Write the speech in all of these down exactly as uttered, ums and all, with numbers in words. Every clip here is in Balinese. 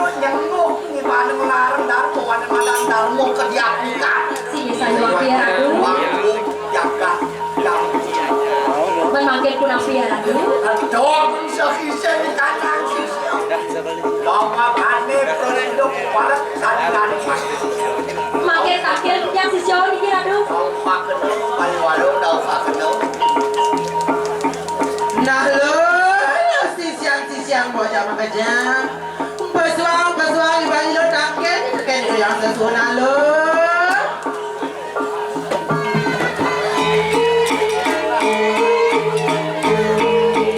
Nyenguk di mana melarang darmo, mana melarang darmo ke diaplikan. Sini saya wakil, Ratu. Waktu jagat yang Memakai pun apa ya, Ratu? Dong, sehisen di kanan sisi. Lama kane produk palet sandingan. Makai takil yang sisi awal ini, Ratu. Tau pakai dong, paling walau tau pakai dong. Nah lo, sisian-sisian bocah makejang. Pesuang, pesuang, ibang ilo tangkil, teken yang sesunan lo.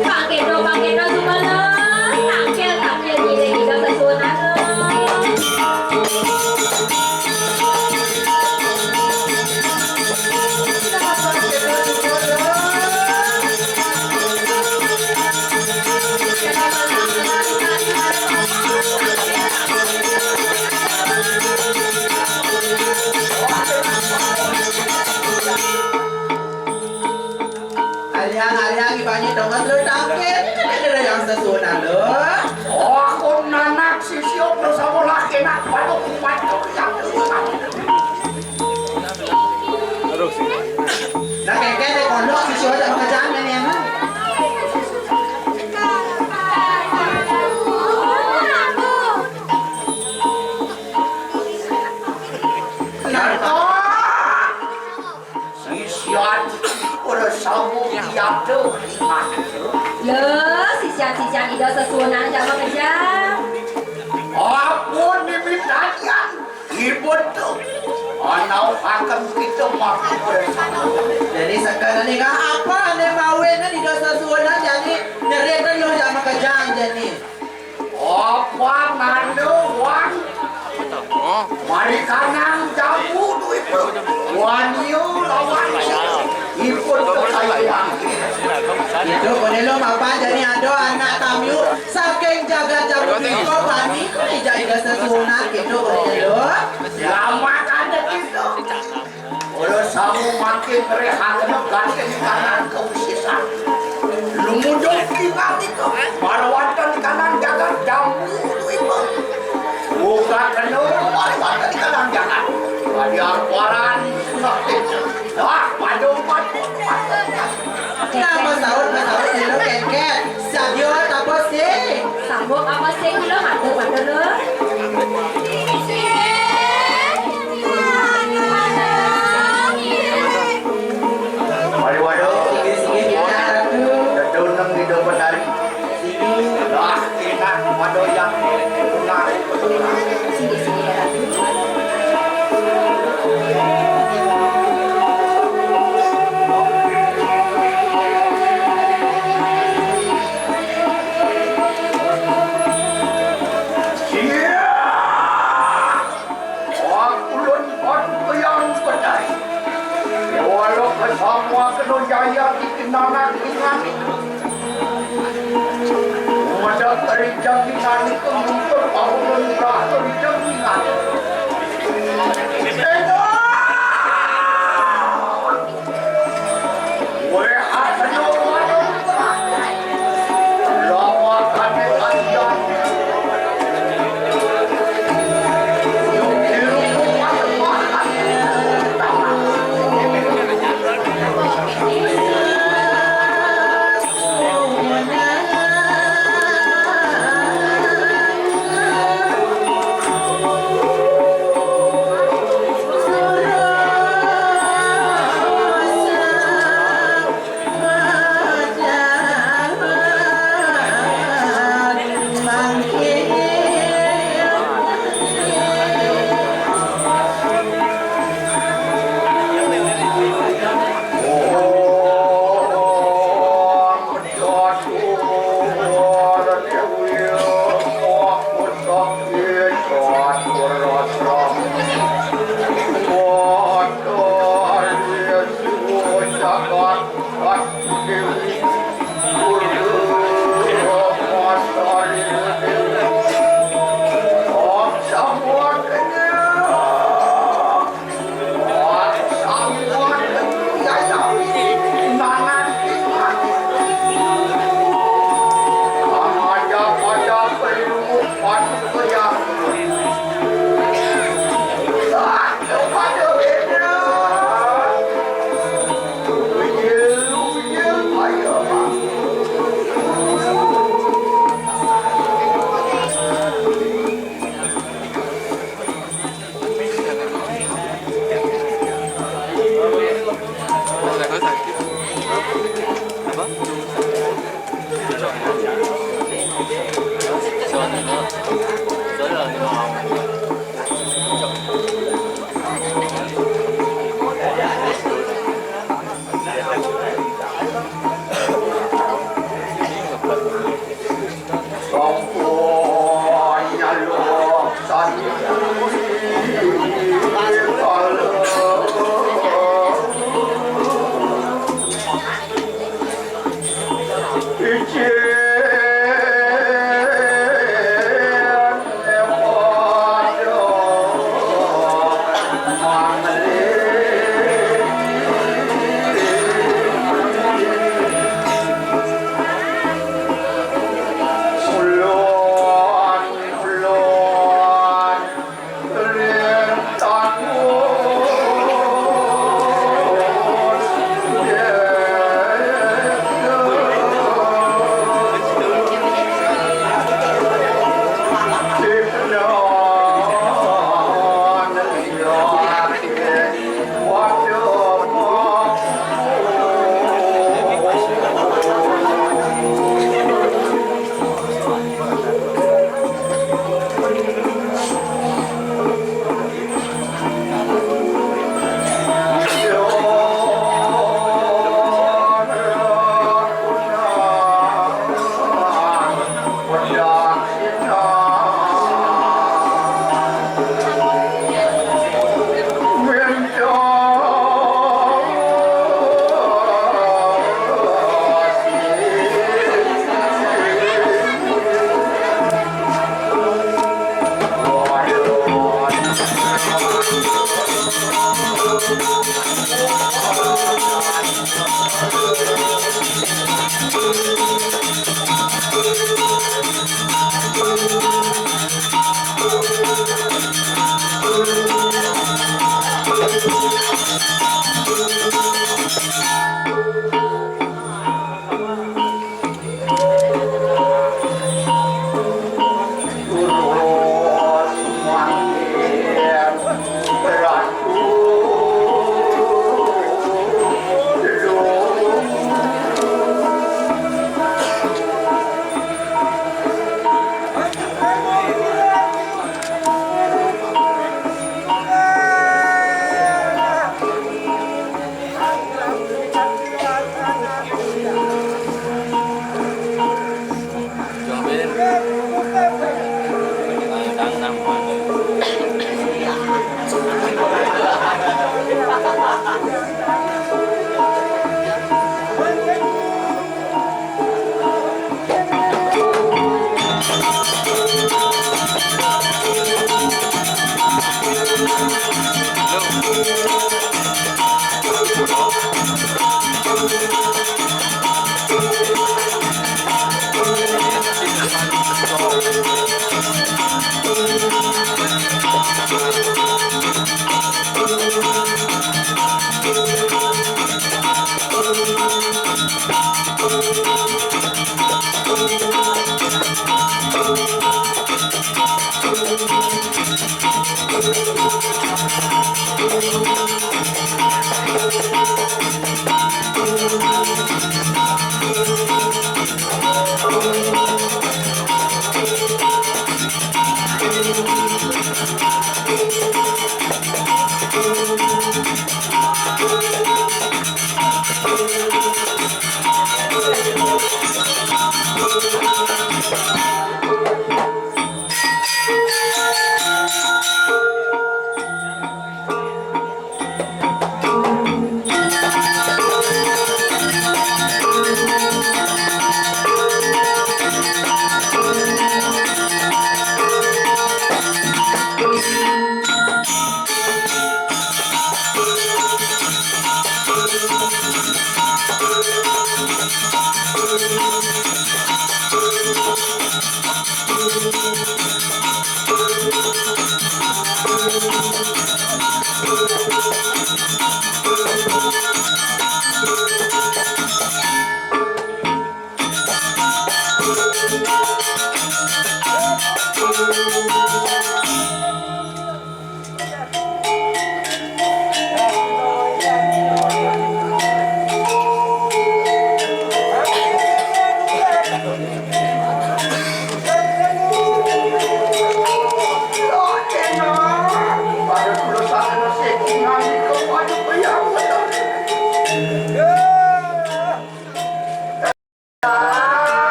Tangkil lo, tangkil lo, sumalah. Tangkil, tangkil, gile, gile, sesunan lo. Aliang-aliang ibanye dong, lo tangkil, ini kan ada yang sesunan lo. Oh, aku nanak sisi bersama laki nak, waduh, kuat tuh yang Terus. Nah, keke deh, kondok, sisi aja sama jangan ya, Mang. Nah, sisian, udah sambung diatur, ingat. Lo, sisian-sisian ida sesunan sama kejam. Ampun, mimit latihan. Ibu tu, anau akan kita mati bersama. Jadi sekarang ni kan apa ni mawin ni dosa suara jadi nyerikan lo sama kejang jadi. Apa nando wang? Mari kanang jamu tu ibu. Waniu lawan ibu tu sayang. Itu boleh lo mapan jadi ada anak kami. Saking jaga-jaga kita bani, ija-ija sesunan gitu, boleh lo. Selamat ada kita. Ora samu makin rehat ganti di kanan keusisan. Lumuduk di mati ke. Marwatan di kanan jaga jamu itu. Buka kenur marwatan di kanan jaga. Pada akuaran. Lah, pada umat. Nah, masaut, masaut dulu, Ken, Ken. Sadio, apa sih? Sanggup apa sih, dulu, matur, matur, dulu. Waduh, waduh. Sini, sini, kita, aduh. Tentu nang di dompet hari. Sini. Lah, kita, waduh, yang benar. Sini, sini, ya, aduh.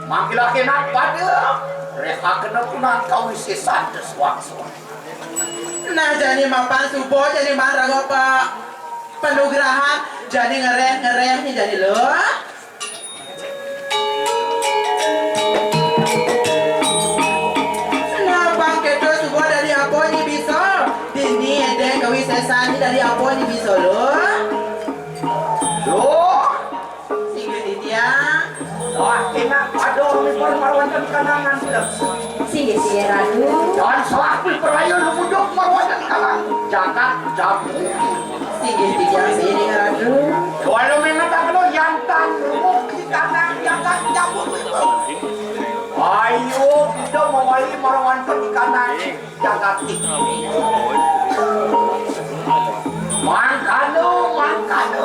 Manggilaken apa deh? Rehaken punang kawisésan. Nah, jani mapan suba, jani maraga pa-, panugrahan, jani ngeréh-ngeréh né jani lo. Nah, pang kéto suba dadi apa né bisa? Dini édéng kawisésan né dadi apa né bisa lo? Duh. Singgih titiang. Wah, énak pada mipun marwanten kanangan, Dek. Singgih, singgih, Ratu. Dan salah pun peraya lumuduk marwanten kanang jagat jabu. Singgih titiang, singgih, Ratu. Walau mengatang lo yantan lumuk di kanang jagat jabu itu. Ayo, kita mawali marwanten kanang. Jagat iki. Mangkana, mangkana.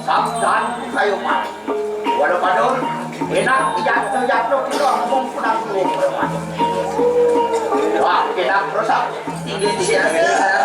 Sabdan kayo mah. Waduh, waduh. Enak jatuh-jatuh kita ngomong pulang dulu. Wah, enak terus, ah. Tinggi, tinggi.